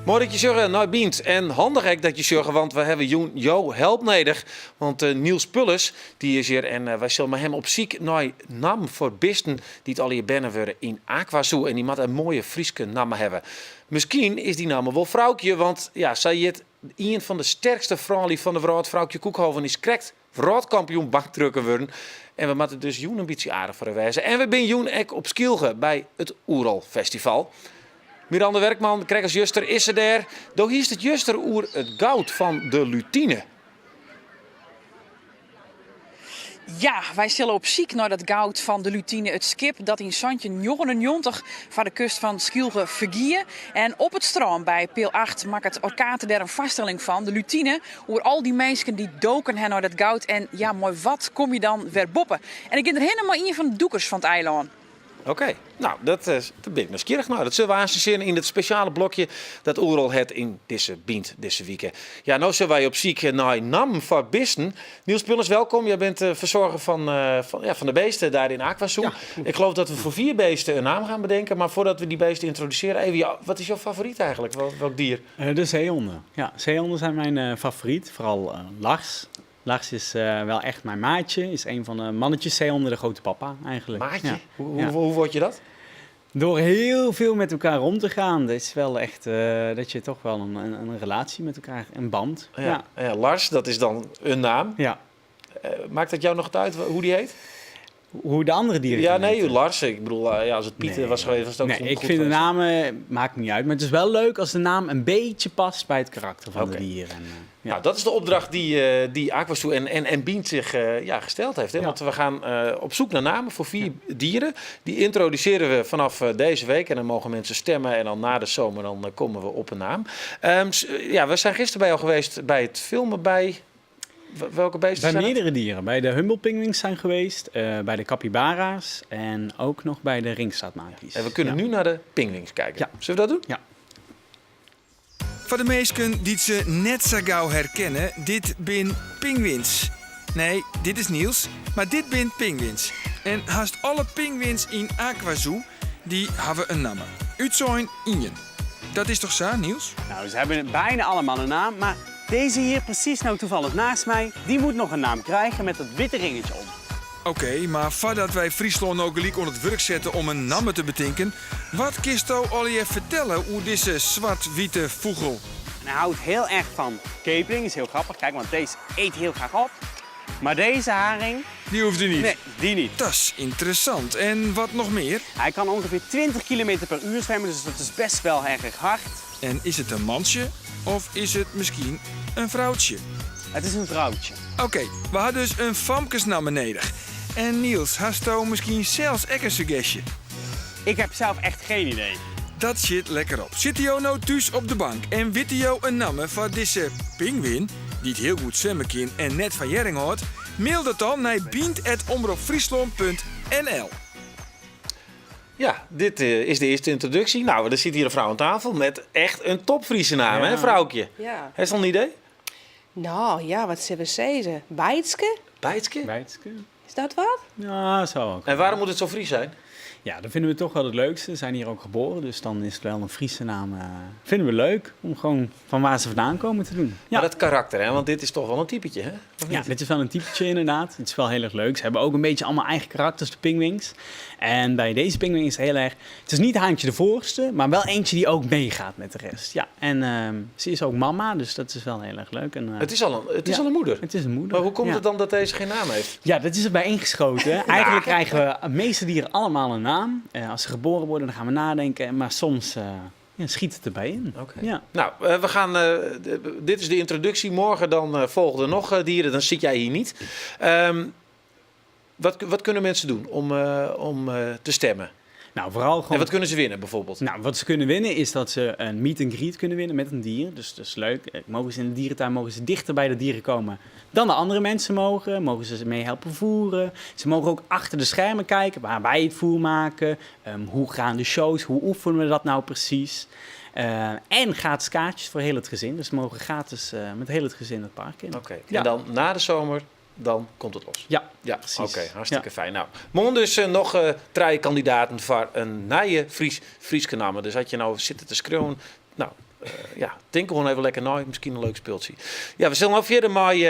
Moai dat je sjogge nei Bynt. En handich ek dat je sjogge, want we hawwe jûn jo help nedich. Want eh, Niels Pulles dy is hjir en eh, wy sille mei him op syk nei nammen foar bisten dy't allegear berne wurde yn AquaZoo. En dy moatte in moaie Fryske namme hawwe. Miskien is dy namme wol Froukje, want ja, sy hjit ien fan de sterkste froulju fan de wrâld. Froukje Koekhoven is krekt wrâldkampioen bankdrukken wurden. En we moatte dus jûn in bytsje aardich foar har wêze. En we binne jûn ek op Skylge by it Oerol Festival. Miranda Werkman, krekt as juster is se dêr. Do hiest it juster oer it goud fan de Lutine. Ja, wy sille op syk nei dat goud fan de Lutine, it skip dat yn 1799 foar de kust fan Skylge fergie. En op it strân by Peal 8 makket Orkater dêr in foarstelling fan, de Lutine, oer al dy minsken dy't doken ha nei dat goud. En ja, mei wat kom je dan wer boppe? En ik gean derhinne mei ien fan de dûkers fan it eilân. Oké, nou, dat, eh, dat bin ik nijsgjirrich nei. Dat sille we aanst sjen yn it spesjale blokje dat Oerol hat yn dizze Bynt dizze wike. Ja, no sille wy op syk nei nammen foar bisten. Niels Pulles, welkom. Jij bent eh, verzorger van, eh, van, ja, van de beesten daar in AquaZoo. Ik geloof dat we voor vier beesten een naam gaan bedenken. Maar voordat we die beesten introduceren, even, ja, wat is jouw favoriet eigenlijk? Welk dier? De zeehonden. Ja, zeehonden zijn mijn favoriet. Vooral Lars. Lars is wel echt mijn maatje. Is een van de mannetjes zeehonden, de grote papa eigenlijk. Maatje? Ja. Hoe, Ja. hoe, hoe word je dat? Door heel veel met elkaar om te gaan. Dat is wel echt dat je toch wel een relatie met elkaar, een band. Ja. Ja. Ja, Lars, dat is dan een naam. Ja. Maakt dat jou nog het uit hoe die heet? Hoe de andere dieren Ja, gaan nee, heten. Lars. Ik bedoel, ja, als het Pieter Nee. was geweest, was het ook Nee, goed ik vind de geweest. namen, maakt niet uit. Maar het is wel leuk als de naam een beetje past bij het karakter van de dieren. En ja. Nou, dat is de opdracht die AquaZoo en Bynt zich ja, gesteld heeft. Hè? Want we gaan op zoek naar namen voor 4 dieren. Die introduceren we vanaf deze week. En dan mogen mensen stemmen. En dan na de zomer dan komen we op een naam. Ja, we zijn gisteren bij jou geweest bij het filmen bij... Welke beesten Bij zijn het? meerdere dieren. Bij de Humboldt-pinguïns zijn geweest, bij de capybara's en ook nog bij de ringstaartmaki's. En we kunnen nu naar de pinguïns kijken. Zullen we dat doen? Ja. Voor de meesten die ze net zo gauw herkennen, dit bin pinguïns. Nee, dit is Niels, maar dit bin pinguïns. En haast alle pinguïns in AquaZoo, die hebben een naam. Uitzoin ien. Dat is toch zo, Niels? Nou, ze hebben bijna allemaal een naam, maar deze hier precies nou toevallig naast mij, die moet nog een naam krijgen met dat witte ringetje om. Oké, maar voordat wij Friesland ook gelijk onder het werk zetten om een naam te betinken, wat kist jou al je vertellen hoe deze zwart-witte vogel? En hij houdt heel erg van kepeling, is heel grappig. Kijk, want deze eet heel graag op. Maar deze haring... Die hoeft hij niet. Nee, die niet. Dat is interessant. En wat nog meer? Hij kan ongeveer 20 kilometer per uur zwemmen, dus dat is best wel erg hard. En is het een mansje of is het misschien een vrouwtje? Het is een vrouwtje. Oké, we hadden dus een famkesnaam nodig. En Niels, hast u misschien zelfs ook een suggestie? Ik heb zelf echt geen idee. Dat zit lekker op. Zit jou nou thuis op de bank en weet jou een naam van deze pinguïn, die het heel goed zwemmen kan en net van Jering houdt? Mail dat dan naar bynt at omrop friesland punt N L. Ja, dit is de eerste introductie. Nou, er zit hier een vrouw aan tafel met echt een top Friese naam, hè, vrouwtje? Ja. Heeft ze al een idee? Nou ja, wat zullen we zeggen? Bijtske? Bijtske? Bijtske. Is dat wat? Ja, zou ook. En waarom moet het zo Fries zijn? Ja, dat vinden we toch wel het leukste. Ze zijn hier ook geboren, dus dan is het wel een Friese naam. Vinden we leuk om gewoon van waar ze vandaan komen te doen. Ja. Maar dat karakter, hè? Want dit is toch wel een typetje, hè? Of Ja, niet? dit is wel een typetje inderdaad. Het is wel heel erg leuk. Ze hebben ook een beetje allemaal eigen karakters, de pinguïns. En bij deze pinguïn is het heel erg... Het is niet haantje de voorste, maar wel eentje die ook meegaat met de rest. Ja, en ze is ook mama, dus dat is wel heel erg leuk. En Het is al een, het is ja, al een moeder. Het is een moeder. Maar hoe komt ja. het dan dat deze geen naam heeft? Ja, dat is erbij ingeschoten. Eigenlijk krijgen we de meeste dieren allemaal een naam. Als ze geboren worden, dan gaan we nadenken. Maar soms schiet het erbij in. Oké. Ja. Nou, we gaan, dit is de introductie. Morgen dan volgen er nog dieren. Dan zit jij hier niet. Wat kunnen mensen doen om te stemmen? Nou, vooral gewoon... En wat kunnen ze winnen bijvoorbeeld? Nou, wat ze kunnen winnen is dat ze een meet and greet kunnen winnen met een dier. Dus dat is leuk. Mogen ze in de dierentuin mogen ze dichter bij de dieren komen dan de andere mensen mogen. Mogen ze ze mee helpen voeren. Ze mogen ook achter de schermen kijken waar wij het voer maken. Hoe gaan de shows? Hoe oefenen we dat nou precies? En gratis kaartjes voor heel het gezin. Dus ze mogen gratis met heel het gezin het park in. Oké. Ja. En dan na de zomer... Dan komt het los. Ja, Ja, precies. Oké, hartstikke Ja. fijn. Nou, morgen dus nog 3 kandidaten voor een nieuwe Frieske naam. Dus had je nou zitten te schreeuwen, nou, ja, tink gewoan even lekker nei. Miskien in leuk spultsje. Ja, we sille no fierder mei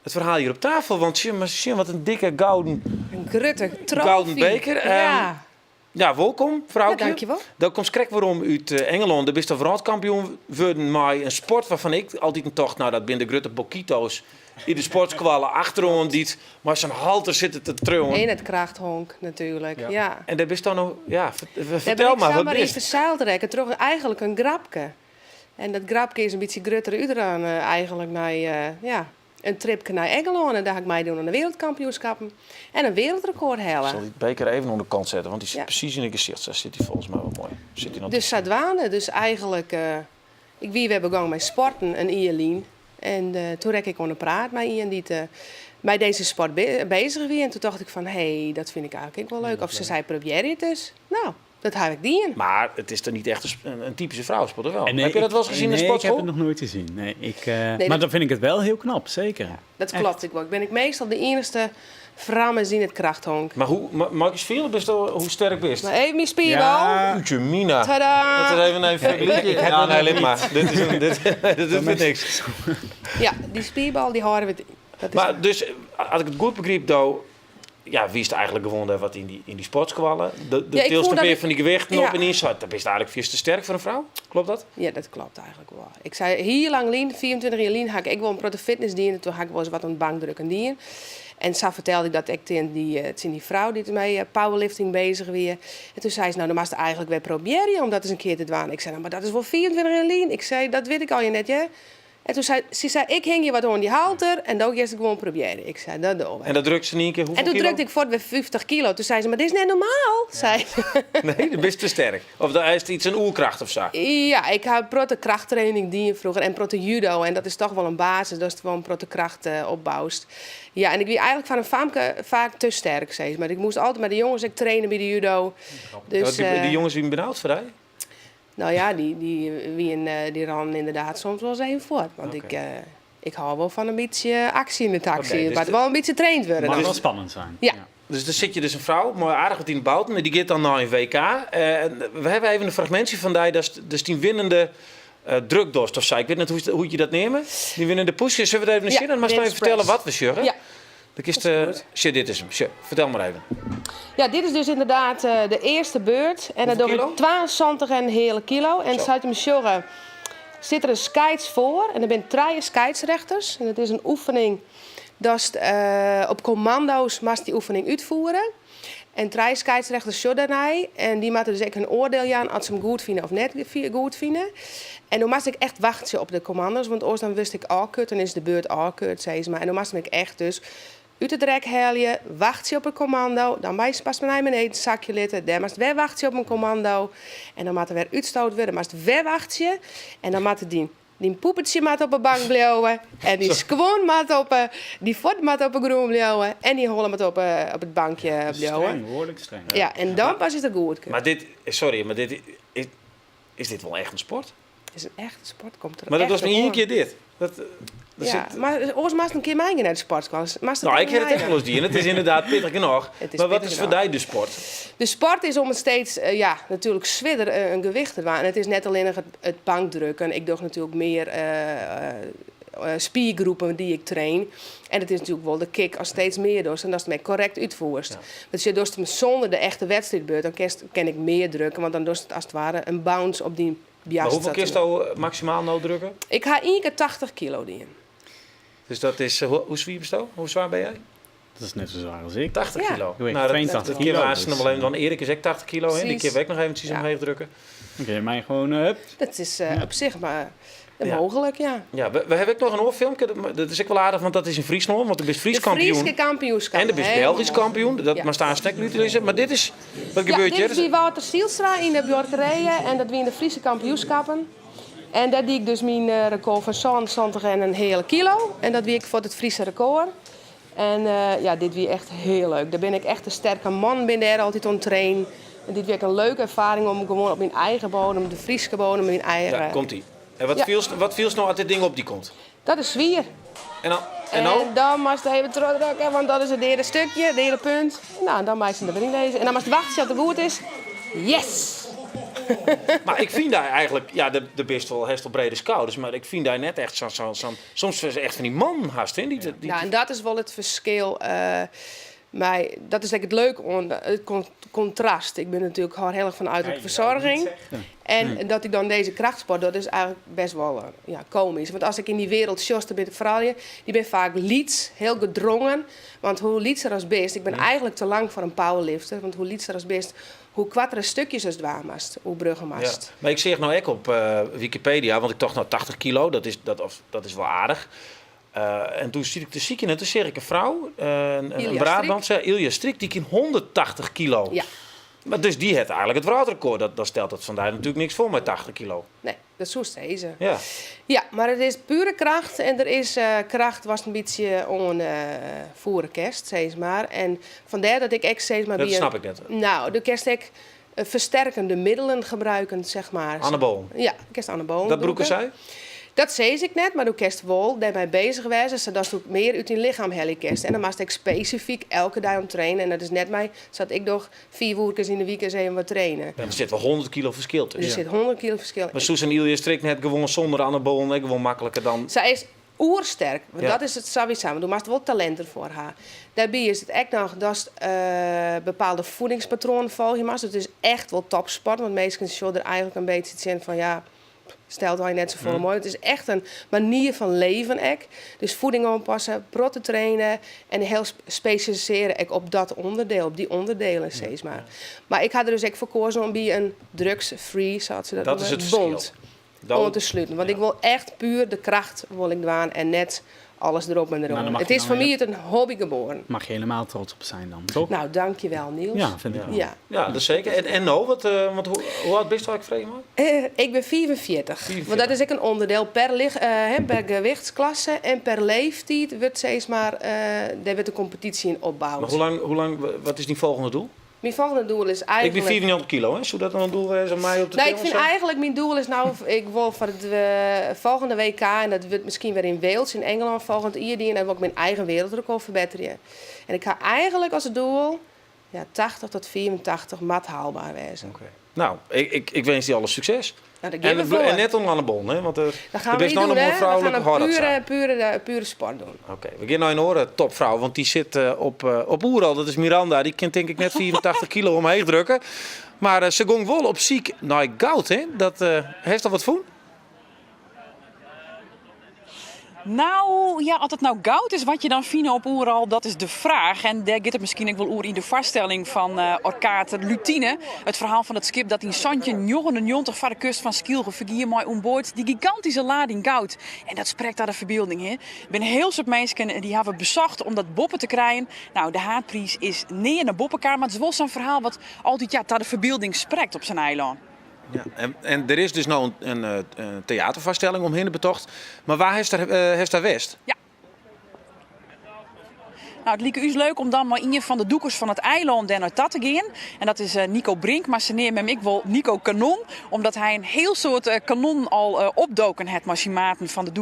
it ferhaal hjir op tafel. Want sjen, mar sjen wat in dikke gouden, In grutte trofee. gouden beker. Ja. Ja, wolkom, Froukje. Ja, dankjewol. Do komst krekt werom út Engelân. Dêr bist al wrâldkampioen wurden mei in sport wêrfan ik altyd tocht, nou dat binne de grutte bokito's yn de sportskoalle achteroan dy't mei sa'n halter sitte te triuwen. En it krachthonk natuerlik, ja. En dêr bist dan no, ja, Dêr fertel bin ik mar, wat samar yn bist? ferseild rekke troch eigenlik in grapke. En dat grapke is in bytsje grutter útrûn eigenlik nei, ja, in tripke nei Engelân. En dêr ha ik meidien oan de wereldkampioenskappen en in wereldrekord helle. Ik sil dy beker even oan de kant sette, want dy sit presys yn it gesicht. Sa sit hy folgens my wol moai. Sit hy noch Dus sadwaande, dus eigenlik, ik wie wer begûn mei sporten in jier lyn. En toen rekke ik oan de praat mei ien dy't mei dizze sport bezich wie. En toen tocht ik fan, hé, dat fyn ik eigenlik ek wol leuk. Of se sei, probearje it ris. Nou, dat ha ik dien. Maar it is toch net echt in typyske frousport, of wel? Nee, Heb je dat wel eens gezien in de nee, ik heb sportschool? het nog nooit gezien. Nee, ik, Nee, maar dat- dan vind ik het wel heel knap, zeker. Dat Echt. klopt ik wol. Ik bin ek meastal de iennichste frou yn it krachthonk. Maar hoe, mag ik eens fielen, bist hoe sterk bist? Maar even myn spierbal. Ja. Oetje, Mina. Tadaa! Dat is even een vergelijking. ik heb Ja, het nee, nog laat maar. Dit is een, dit, dit is weer niks. Ja, dy spierbal dy hâlde we. Dat is Maar dus, as ik it goed begryp, do, ja, wiest eigenlik gewoan dêr wat yn dy sportskoalle. De Ja, ik tilst fûn in dat pear ik- fan dy gewichten Ja. op en ynset. Dan bist eigenlik fierste sterk foar in frou. Kloppet dat? Ja, dat kloppet eigenlik wol. Ik sei hiel lang lyn, 24 jier lyn, ha ik ek wol in protte fitness dien. En toen ha ik wolris wat oan bankdrukken dien. En sa fertelde ik dat ek tsjin dy frou dy't mei powerlifting bezich wie. En toen sei se, nou, dan moatst eigenlik wer probearje om dat ris in kear te dwaan. Ik sei, nou, mar dat is wol 24 jier lyn. Ik sei, dat wit ik al net, hear. En toen sei se, sei, ik hingje wat oan dy halter en dan giest it gewoan probearje. Ik sei, dat dogge we. En dan drukt se yn ien kear hoefolle En toen kilo? drukte ik fuort wer 50 kilo. Toen sei se, mar dit is net normaal, sei se. Nee, dan bist te sterk. Of dan is it yts in oerkracht of sa. Ja, ik ha in protte krachttraining dien froeger en in protte judo. En dat is toch wol in basis, datst wol in protte kracht opboust. Ja, en ik wie eigenlik foar in famke faak te sterk, sis mar. Ik moast altyd mei de jonges ek traine by de judo. Dus, Ja, dy jonges wienen benaud foar dy? Nou ja, dy, wienen, dy rûnen ynderdaad soms wolris even fuort. Want ik hâld wol fan in bytsje aksje yn de taksy. Oké, It dus moat wol in bytsje traind wurde. Mag dan. wel spannend zijn. Ja. Dus dan sit hjir dus in frou, mei aardich wat yn de bouten, en dy giet dan nei in WK. En we hawwe even in fragmintsje fan dy, dat is dus dyn winnende druk dochst of sa. Ik wit net hoe't je dat neame. Dyn winnende push. Sille we it even Ja, sjen? Dan moatst bench even fertelle press. wat we sjogge. Ja. Dan kinst, Dat is goed. sjoch, dit is him. Sjoch, fertel mar even. Ja, dit is dus ynderdaad de earste beurt. En dan Hoefolle doch ik kilo? 72 en in heale kilo. En Zo. sa't jim sjogge, sit der in skeids foar. En der binne trije skeidsrechters. En it is in oefening datst op kommando's moatst dy oefening útfiere. En trije skeidsrechters sjogge dêrnei. En dy moatte dus ek in oardiel jaan as se him goed fine of net goed fine. En dan moast ik echt wachtsje op de kommando's, want oars dan wurdst ek ôfkeurd, dan is de beurt ôfkeurd, sis mar. En dan moast ik echt dus út it rek helje, wachtsje op it kommando, dan moatst pas nei beneden sakje litte, dêr moatst wer wachtsje op in kommando. En dan moat der wer útstoot wurde, moatst wer wachtsje. En dan moat dyn poepetsje moat op 'e bank bliuwe en dyn skuon moat op 'e, dyn fuot moat op 'e grûn bliuwe en dyn holle moat op it bankje bliuwe. Streng, behoarlik streng. Ja, en dan pas is it goed. Mar dit, sorry, mar dit is dit wol echt in sport? Het is in echte sport, komt der Mar dat echt was mar ien op oan. kear dit. Dat Ja, sit, mar oars moatst in kear meigean nei de sportskoalle. Moatst Nou, it ik ha it ek wolris dien. It is ynderdaad pittich genôch. It is Mar wat pittich is foar genôch. dy de sport? De sport is om it steeds, ja, natuerlik swierder in gewicht te dwaan. En it is net allinnich it bankdrukken. Ik doch natuerlik mear spiergroepen dy't ik train. En it is natuerlik wol de kick ast steeds mear dochst en datst him ek korrekt útfierst. Want as dochst him sûnder de echte wedstriidbeurt, dan kinst, kin ik mear drukke, want dan dochst it as it ware in bounce op dyn Mar boarst. hoefolle kinsto maksimaal no drukke? Ik ha ien kear 80 kilo dien. Dus dat is, hoe swier bisto? Hoe swier bin jy? Dat is net sa swier as ik. 80 Ja. kilo. Ik weech Nou, dat, 82 dat kinne kilo, we aanst dus, noch wol even. Want Erik is ek 80 kilo, hè? Dy Presys. kinne we ek noch eventsjes omheech drukke. Oké, my gewoan, hup. Dat is op sich mar Ja. mooglik, ja. Ja, we hawwe ek noch in oar filmke. Dat is ek wol aardich, want dat is yn Fryslân. Want do bist Frysk De kampioen. Fryske kampioenskip. En do bist Belgysk kampioen. Dat Ja. moatst aanst ek útlizze. Mar dit is, wat Ja, gebeurt dit hjir? is by Wouter Stielstra yn de buorkerij en dat wiene de Fryske kampioenskippen. En dêr die ik dus myn rekôr fan 77 en in heale kilo. En dat wie ek foar it Fryske rekôr. En ja, dit wie echt hiel leuk. Dêr bin ik echt in sterke man, bin dêr altyd oan it trainen. En dit wie ek in leuke erfaring om gewoan op myn eigen bodem, de Fryske bodem, myn eigen... Ja, komt ie. En wat fielst no as dit ding op dy komt? Dat is swier. En dan, en no? En dan moatst even trochdrukke, want dat is it deade stikje, it deade punt. Nou, dan meist him deryn lizze. En dan moatst wachtsje oant it goed is. Yes! Mar ik fyn dy eigenlik, ja, do bist wol, hast wol brede skouders, mar ik fyn dy net echt sa'n, soms echt fan dy mannen hast, hè, dy't, dy't. Nou, en dat is wol it ferskil mei, dat is ek it leuke oan it kontrast. Ik bin natuerlik hâld hiel erch fan uiterlijke verzorging. En dat ik dan dizze krachtsport doch, dat is eigenlik best wol ja, komysk. Want as ik yn dy wereld sjochst, dan binne froulju, dy binne faak lyts, hiel gedrongen. Want hoe lytser ast bist, ik bin eigenlik te lang foar in powerlifter, want hoe lytser ast bist, hoe koartere stukjes ast dwaan moatst, oerbrugge moatst. Ja, mar ik seach no ek op Wikipedia, want ik tocht no 80 kilo, dat is, dat, of, dat is wol aardich. En doe siet ik te sykjen en toen seach ik in frou, in Brabantse, Ilja Strik, dy kin 180 kilo. Ja. Mar dus dy hat eigenlik it wrâldrekord. Dat, dan stelt dat fan dy natuerlik niks foar mei 80 kilo. Nee, dat soest sizze. Ja. Ja, mar it is pure kracht en der is kracht watst in bytsje oan foere kinst, sis mar. En fandêr dat ik ek sis mar Dat snap ik net. Nou, do kinst ek versterkende middelen gebruiken, zeg maar. Anabolen? Ja, kinst anabolen Dat brûke brûke. sy? Dat sis ik net, mar do kinst wol dêrmei bezich wêze, sadatst mear út dyn lichem helje kinst. En dan moatst ek spesifyk elke dei om trainen. En dat is net mei, sa't ik doch, 5 oerkes yn de wike ris even wat trainen. Ja, der sit wol 100 kilo ferskil tusken. Der sit 100 kilo ferskil. Mar soe sa'n Ilja Strik net gewoan sûnder anabolen ek gewoan makliker dan... Sy is oersterk, want dat is it sawiesa, want do moatst wol talint derfoar ha. Dêrby is it ek noch datst bepaalde voedingspatroanen folgje moatst. It is echt wol topsport, want minsken sjogge der eigenlik in bytsje tsjin fan ja, stelt allegear net safolle moai. It is echt in manier fan leven ek. Dus voeding oanpasse, protte trainen en hiel spesjalisearje ek op dat ûnderdeel, op dy ûnderdelen sis mar. Mar ik ha der dus ek foar koazen om by in drugs-free, sa't se dat Dat is noeme, it bond ferskil. Dan oan te sluten. Want ik wol echt puer de kracht wol ik dwaan en net alles derop en Nou, deroan. dan mag It je is dan foar my weer- it in hobby geboren. Mag je helemaal trots op zijn dan, toch? Nou, dankjewel Niels. Ja, vind ik wel. Ja. Ja, dat zeker. En no, wat, want hoe âld bist as ik freegje mei? Ik bin 45. 45. Want dat is ek in ûnderdeel per, hè, per gewichtsklasse en per leeftiid wurdt steeds mar, dêr wurdt de kompetysje yn opboud. Mar hoe lang, wat is dyn folgjende doel? Myn folgjende doel is Ik bin eigenlik... 95 kilo, hè? Soe dat dan in doel wêze om my op te Nou, ik tillen fyn of sa? eigenlik myn doel is no, ik wol foar it folgjende WK, en dat wurdt miskien wer yn Wales yn Engelân folgjend jier dien, dan wol ik myn eigen wereldrekord ferbetterje. En ik ha eigenlik as doel, ja, 80 tot 85 moat haalbaar wêze. Oké. Nou, ik wens dy alle sukses. Nou, daar gean we En foar. net ûnder anabolen, hè? Want Dat gaan der we bist niet no doen, noch hè? in We gaan froulike een hâld dat sa. pure sport doen. Oké, we gean nei in oare topfrou, want dy sit op Oeral. Dat is Miranda. Dy kin tink ik net 85 kilo omheech drukke. Mar se gong wol op syk nei goud, hè? Dat, hast al wat fûn? Nou, ja, as it no goud is wat je dan fine op Oeral, dat is de fraach. En dêr giet it miskien ek wol oer yn de foarstelling fan Orkater Lutine. It ferhaal fan it skip dat yn 1799 foar de kust fan Skylge fergie mei oan board dy gigantyske lading goud. En dat sprekt ta de ferbylding, hè. Der binne in hiel soad minsken dy hawwe besocht om dat boppe te krijen. Nou, de haadpriis is nea nei boppe kaam, mar it is wol sa'n ferhaal wat altyd, ja, ta de ferbylding sprekt op sa'n eilân. Ja, en der is dus no in teaterfoarstelling omhinne betocht. Mar wêr hast dêr west? Ja. Nou, it like ús leuk om dan mei ien fan de dûkers fan it eilân dêr nei ta te gean. En dat is Nico Brink, mar se neame him ek wol Nico Kanon, omdat hy in hiel soad kanonnen al opdoken hat mei syn maten fan de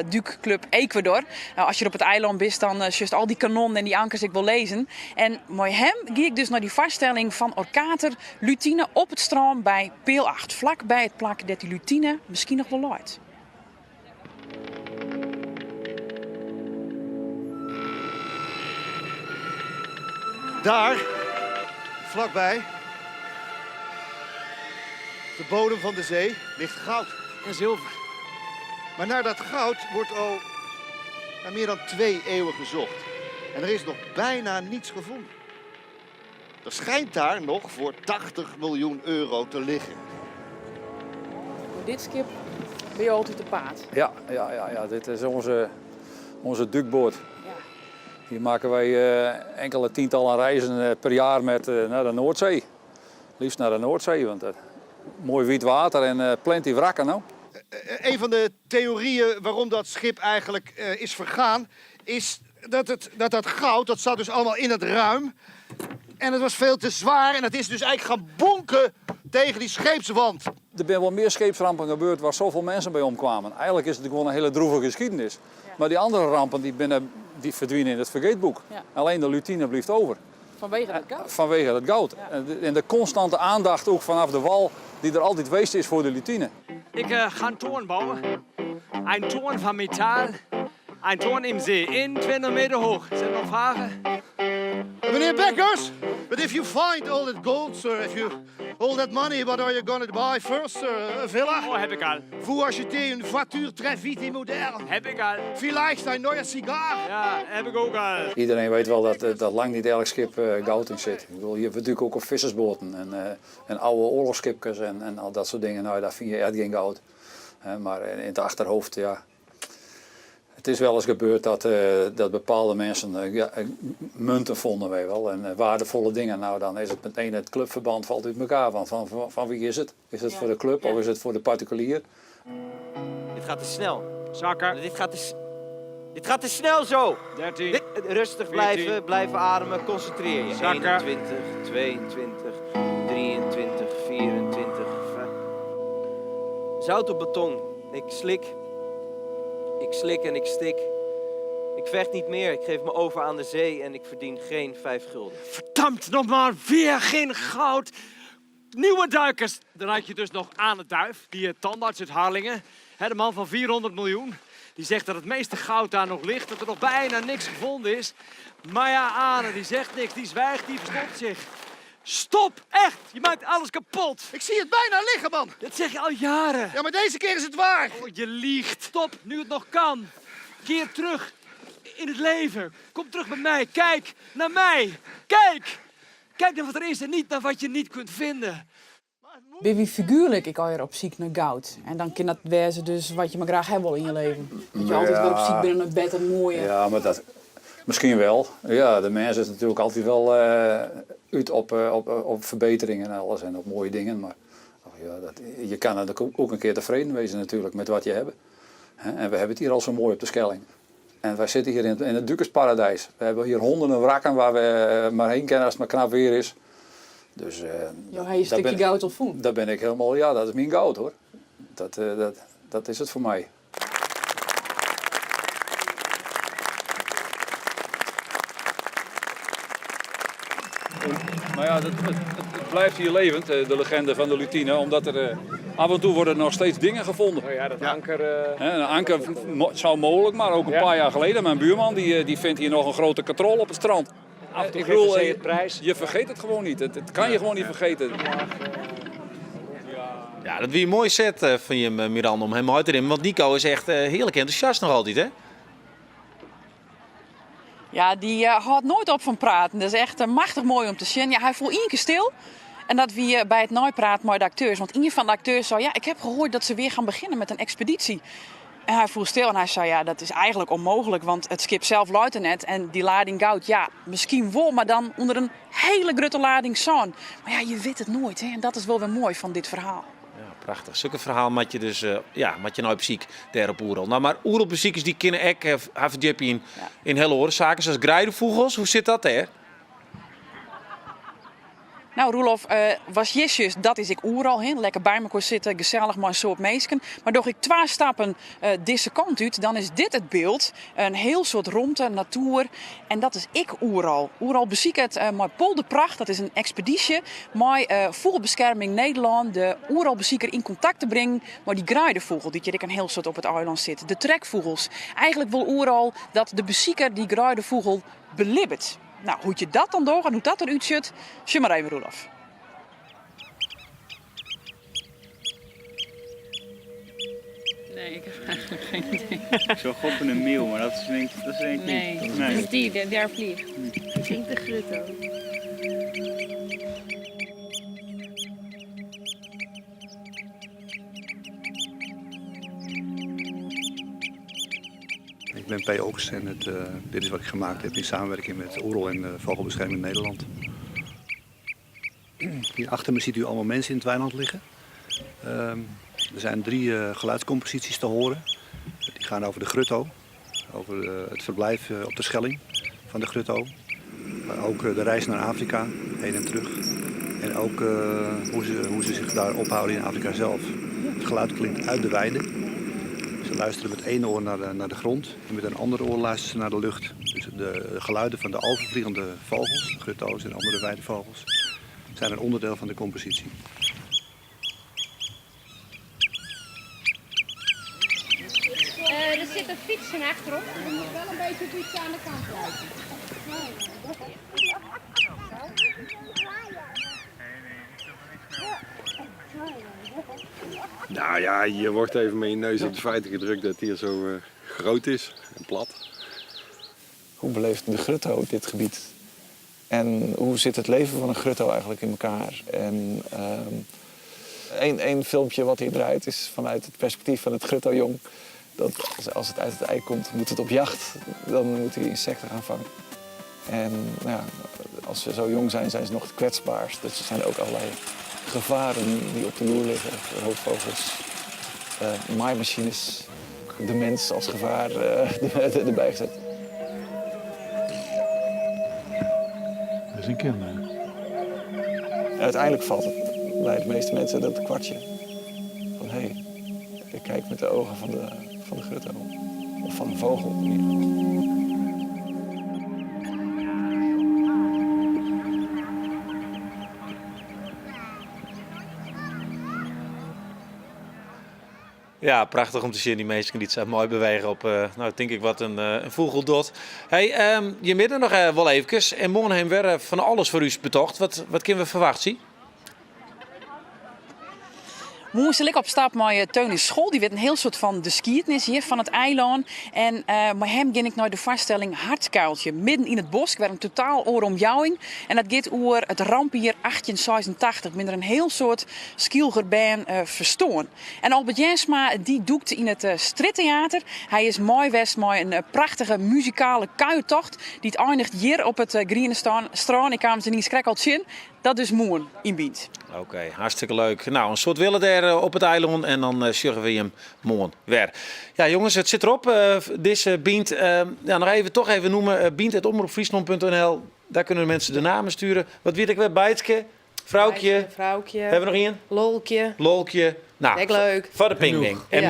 dûkclub Ecuador. As je op it eilân bist, dan sjochst al dy kanonnen en dy ankers ek wol lizzen. En mei him gie ik dus nei dy foarstelling fan Orkater Lutine op it strân by Peal 8, flak by it plak dêr't dy Lutine miskien noch wol leit. Daar, vlakbij, de bodem van de zee, ligt goud en zilver. Maar naar dat goud wordt al meer dan 2 eeuwen gezocht. En er is nog bijna niets gevonden. Er schijnt daar nog voor 80 miljoen euro te liggen. Dit skip ben je altyd te paad. Ja, ja, ja, ja, dit is onze dûkboat. Hier maken wij enkele tientallen reizen per jaar met naar de Noordzee. Liefst naar de Noordzee, want mooi wit water en plenty wrakken. Nou. Een van de theorieën waarom dat schip eigenlijk is vergaan, is dat dat goud, dat zat dus allemaal in het ruim. En het was veel te zwaar en het is dus eigenlijk gaan bonken tegen die scheepswand. Er zijn wel meer scheepsrampen gebeurd waar zoveel mensen bij omkwamen. Eigenlijk is het gewoon een hele droevige geschiedenis. Maar die andere rampen die verdwijnen in het vergeetboek. Alleen de Lutine blijft over. Fanwege dat goud. Fanwege dat goud. En de constante aandacht ook vanaf de wal die der altyd weest is voor de Lutine. Ik ga een toren bouwen. Een toren van metaal. Een toren in zee, 21 meter hoog. Zijn er nog vragen? Meneer Bekkers, but if you find all that gold, sir, if you all that money, what are you gonna buy first, sir? A villa? Oh, heb ik al. Vous achetez une voiture très vite et moderne. Heb ik al. Vielleicht een neue sigaar. Ja, heb ik ook al. Iedereen weet wel dat lang niet elk schip goud in zit. Ik bedoel, hier natuurlijk ook op vissersboten en oude oorlogsschipjes en al dat soort dingen. Nou, daar vind je echt geen goud. Hè, maar in het achterhoofd, ja. Het is wel eens gebeurd dat bepaalde mensen munten vonden wij wel en waardevolle dingen. Nou, dan is het meteen het clubverband valt uit elkaar. Want van wie is het? Is het voor de club of is het voor de particulier? Dit gaat te snel. Zakken. Dit gaat te snel zo. 13. Rustig 14. blijven, blijven ademen, concentreer je. Zakken. 21, 22, 23, 24, 5. Zout op beton. Ik slik. Ik slik en ik stik. Ik vecht niet meer. Ik geef me over aan de zee en ik verdien geen 5 gulden. Verdammt, nog maar weer geen goud. Nieuwe duikers. Dan had je dus nog Ane Duif, die tandarts uit Harlingen. Hè, de man van 400 miljoen. Die zegt dat het meeste goud daar nog ligt, dat er nog bijna niks gevonden is. Maar ja, Ane, die zegt niks, die zwijgt, die verstopt zich. Stop, echt! Je maakt alles kapot. Ik zie het bijna liggen, man. Dat zeg je al jaren. Ja, maar deze keer is het waar. Oh, je liegt. Stop, nu het nog kan. Keer terug in het leven. Kom terug bij mij. Kijk naar mij. Kijk! Kijk naar wat er is en niet naar wat je niet kunt vinden. Ben je figuurlijk, ik al op ziek naar goud. En dan kan dat wezen dus wat je maar graag hebben wil in je leven. Dat je altijd weer op ziek bent naar het bed en mooie. Ja, maar dat... Misschien wel. Ja, de mens is natuurlijk altijd wel uit op verbeteringen en alles en op mooie dingen. Maar oh ja, dat, je kan natuurlijk ook een keer tevreden wezen natuurlijk met wat je hebt. Hè? En we hebben het hier al zo mooi op de Schelling. En wij zitten hier in het Dukersparadijs. We hebben hier honderden wrakken waar we maar heen kunnen als het maar knap weer is. Dus Jo, hij is een stukje goud al voen. daar ben ik helemaal, ja, dat is mijn goud hoor. Dat is het voor mij. Maar ja, het blijft hier levend, de legende van de Lutine, omdat er af en toe worden nog steeds dingen gevonden. Oh ja, dat anker Hè, een anker zou mogelijk, maar ook een paar jaar geleden. Mijn buurman die vindt hier nog een grote katrol op het strand. Af en toe geeft de zee het prijs. Je vergeet het gewoon niet. Het kan je gewoon niet vergeten. Ja, dat wie een mooi set van je, Miranda, om hem uit te nemen. Want Nico is echt heerlijk enthousiast nog altijd, hè? Ja, die houdt nooit op van praten. Dat is echt machtig mooi om te zien. Ja, hij voelt één keer stil. En dat we bij het napraat met de acteurs. Want een van de acteurs zei, ja, ik heb gehoord dat ze weer gaan beginnen met een expeditie. En hij voelde stil en hij zei, ja, dat is eigenlijk onmogelijk. Want het schip zelf luidt er net en die lading goud, ja, misschien wel, maar dan onder een hele grote lading zand. Maar ja, je weet het nooit, hè? En dat is wel weer mooi van dit verhaal. Ja, prachtig. Zulke verhaal moet je dus ja, moet je nou op ziek daar op Oerol. Nou, maar Oerol-beziekers die kennen ek haar verdiepen in hele oorzaken, zoals greidevogels. Hoe zit dat daar? Nou, Roelof, was jesjes, dat is ik Oerol heen. Lekker bij elkaar zitten, gezellig maar een soort meesken. Maar doch ik 2 stappen deze kant uit, dan is dit het beeld. Een heel soort rondte, natuur. En dat is ik Oerol. Oerol beziek het met Polderpracht, dat is een expeditie. Met Vogelbescherming Nederland, de Oerolbezieker in contact te brengen. Maar die greidevogel, die hier een heel soort op het eiland zit. De trekvogels. Eigenlijk wil Oerol dat de bezieker die greidevogel belibbert. Nou, hoe je dat dan doet en hoe dat eruit ziet, zie maar even, Roelof. Nee, ik heb eigenlijk geen idee. Ik zou gokken een meeuw, maar dat is denk ik, dat is denk ik Nee, niet. dat is die, die daar vliegt. Ik denk de grutto. Ik ben P. Oks en dit is wat ik gemaakt heb in samenwerking met Oerol en Vogelbescherming Nederland. Hier achter me ziet u allemaal mensen in het weiland liggen. Er zijn 3 geluidscomposities te horen. Die gaan over de grutto, over het verblijf op de Schelling van de grutto. Maar ook de reis naar Afrika, heen en terug. En ook hoe ze zich daar ophouden in Afrika zelf. Het geluid klinkt uit de weide. Ze luisteren met één oor naar de, naar de grond en met een ander oor luisteren ze naar de lucht. Dus de geluiden van de overvliegende vogels, de grutto's en andere weidevogels, zijn een onderdeel van de compositie. Uh, er zitten fietsen achterop, dus je moet wel een beetje fietsen aan de kant blijven. Nou ja, je wordt even met je neus op de feiten gedrukt dat het hier zo uh, groot is en plat. Hoe beleeft de grutto dit gebied? En hoe zit het leven van een grutto eigenlijk in elkaar? En één filmpje wat hier draait is vanuit het perspectief van het grutto-jong. Dat als het uit het ei komt, moet het op jacht. Dan moet hij insecten gaan vangen. En nou ja, als ze zo jong zijn, zijn ze nog het kwetsbaarst. Dus er zijn ook allerlei gevaren die op de loer liggen. Roofvogels, maaimachines, de mens als gevaar erbij gezet. Dat is een kenmerk. Uiteindelijk valt het bij de meeste mensen dat kwartje. Van hé, hey, ik kijk met de ogen van de grutto. Of van een vogel in ieder geval. Ja, prachtig om te zien. Die mensen die het mooi bewegen op, nou, denk ik wat een vogeldot. Hey, je midden nog wel even. En morgen hebben we van alles voor u betocht. Wat kunnen we verwachten? Moest ik op stap met Teunis School. Die werd een heel soort van de skietnis hier van het eiland. En met hem ging ik naar de vaststelling Hartkuiltje. Midden in het bos. Ik werd een totaal ooromjouwing. En dat gaat over het rampjaar 1886. Minder een heel soort Skylgerbaan verstoorn. En Albert Jensma die doekt in het Striptheater. Hij is mooi west mooi een prachtige muzikale kuiertocht. Die het eindigt hier op het Griene Strand. Ik kwam ze niet schrik al zin. Dat is mooi in Bynt. Oké, hartstikke leuk. Nou, een soort willen daar op het eiland en dan zorgen we hem morgen weer. Ja, jongens, het zit erop. Deze Bynt. Ja, nog even, toch even noemen. Bynt@omroepfriesland.nl. Daar kunnen de mensen de namen sturen. Wat weet ik weer? Bijtske, Vrouwtje. Bijtske, Vrouwtje. Hebben we nog één? Lolkje. Lolkje. Nou, Leuk, leuk. Voor de pingwing. En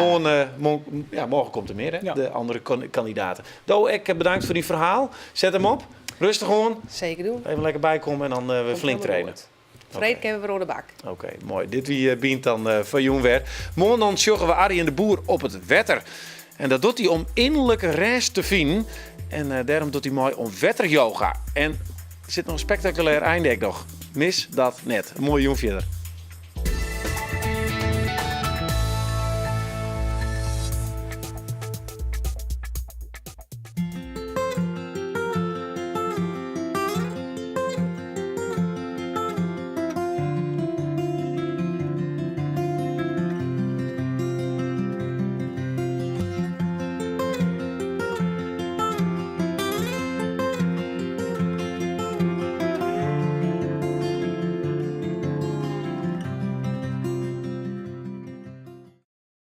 Ja. morgen komt er meer, hè? Ja. De andere kandidaten. Do, ik bedankt voor die verhaal. Zet hem op. Rustig gewoon. Zeker doen. Even lekker bijkomen en dan we Komt flink helemaal trainen. goed. Freek hebben we rode bak. Oké, mooi. Dit wie bient dan van Jongwer. Morgen dan sjoggen we Arjen de Boer op het wetter. En dat doet hij om innerlijke rest te vinden. En daarom doet hij mooi om wetteryoga. En er zit nog een spectaculair einde nog. Mis dat net. Een mooie jong verder.